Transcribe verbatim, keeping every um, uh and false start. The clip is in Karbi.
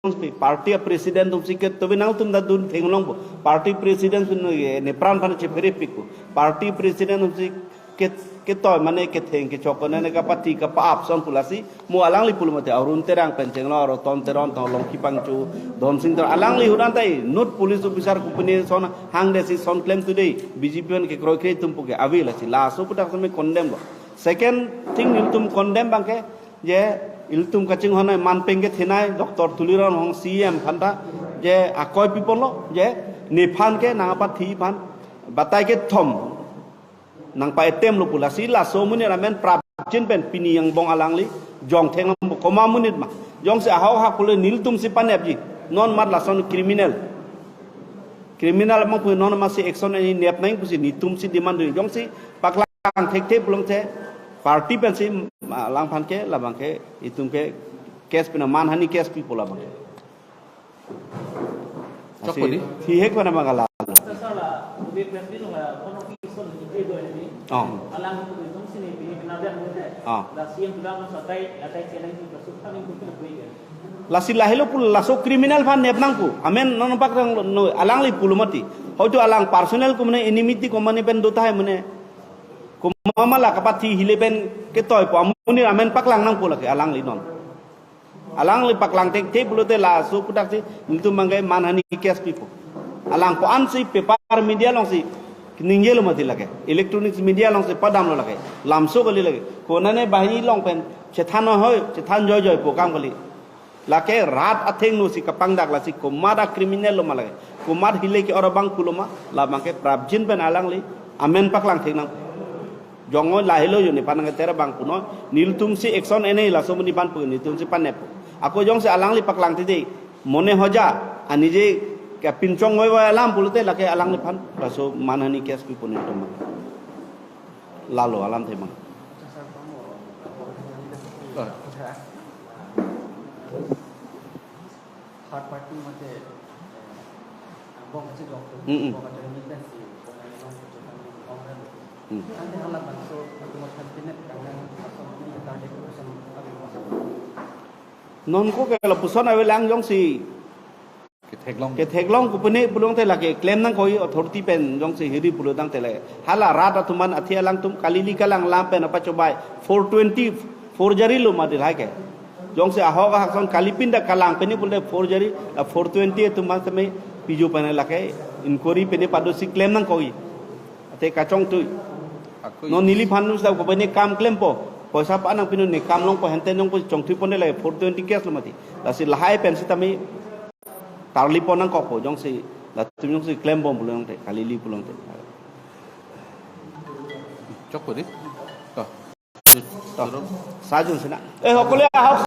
Party president atumsi ke, tobi nangtum ta dun theklongpo. Party president atum ne, nepran aphan chephere pikpo. Party president atumsi ke, ketoi mane ketheng kechok konane kapathi kapa-ap ason pu lasi mo alangli pulo mati, Arun Terang pen chenglong, Roton Teron, Tolong Kipangchu, Don Sing Teron, alangli hudan tai, not police officer kopine ason hangdesi ason klem today, B J P pen kekroikre atum puke ave lasi, laso aputhak seme condemn lo. Second thing, nelitum condemn abangke, je ilitum kachinghon ai, manpeng kethenei, Doctor Tuliram Ronghang C E M aphan ta, je akoi piponlo, je nephan ke nangpathi aphan, batai kethom nangpa-attempt lo pu lasi, laso amonit amen prapjin pen pini angbong alangli jong theklongpo, komat amonit ma. Jongsi ahok hak pulo nelitumsi panepji. Non mat lason criminal. Criminal abang pu non masi action eni nep nang pusi nelitumsi demand do. Jongsi paklang thekthe pulote party pensi, ma, alangphan ke labangke itum ke case pina manhani case pipo labangke. Chok padi? Thihek pen abang ala. Sala, ube press meet la, kono ki son ni pe do ni. Oh. Alang ko dum sini pini pina dia mo te. Oh. La C M tu la ma satai, atai challenge ko sukha ni ko pina koi ke. Lasi lahelo pulo, laso criminal aphan nep nangpo. Amen non paklanglo, alangli pulo mati. Hoito alang personal ko mane enmity ko mane pen do tahai mane. Ko mama la kapathi hile pen ketoipo. Amonit amen paklang nangpo lake alangli non. Alangli paklang thekthe pulote laso aputhak si nelitum abangke manhani case pipo. Alang ko-ansi paper media alongsi ningjelo mati lake. Electronics media alongsi padamlo lake. Lamso kali lake. Konane banghini along pen chethan hoi, chethan joijoi pu akam kali. Lake rat athengno si kapangdak lasi komat acriminal lo ma lake. Komat hile ke-or abang pulo ma, labangke prapjin pen alangli amen paklang thek nang. Jongoi lahelo jo nephan nangketer abang punoi, nelitumsi action ene laso amonit aphan pu nelitumsi paneppo. Ako jongsi alangli paklang titi, mane hoja, ani je kapinchong ngoi vai alam pulote lake alangliphan laso manhani case pipo nelitum abang. Lalo alamthe abang. Third party mate, eh, angbong kachidok tu, Mm, mm. angbong kachidok ni pensi, angbong kachidok ni angbong kachidok ni. Mm. Ante hala bangso, angbong kachidok ni kanang, asal ni target person, angbong kachidok. Non ko ke lapuson avelang jongsi. Ketheklong. Ketheklong kopine pulote lake klem nangkok authority pen jongsi hiri pulo tangte le. Hala rat atum an athi alangtum kalili kalang lam pen apa cobai four twenty forgery lo mati lahai ke. Jongsi ahok ahak ason kalipin ta kalang pine pulote forgery, la four twenty atum an tame pijo pen lake inquiry pine padosi klem nangkok. Ate kachongtui. Ako non neliphan nu sa kopine kam klempo. Poisa pa nangpinon ne kam longpo hente nongpo chongthuiponde lake four twenty case lo mati. Lasi lahai pen sitame tarlipon nangkokpo jongsi latum jongsi klembom pulote, kalili pulote. Chok padi? To. To. Sajun sina. Eh, hokole ahok.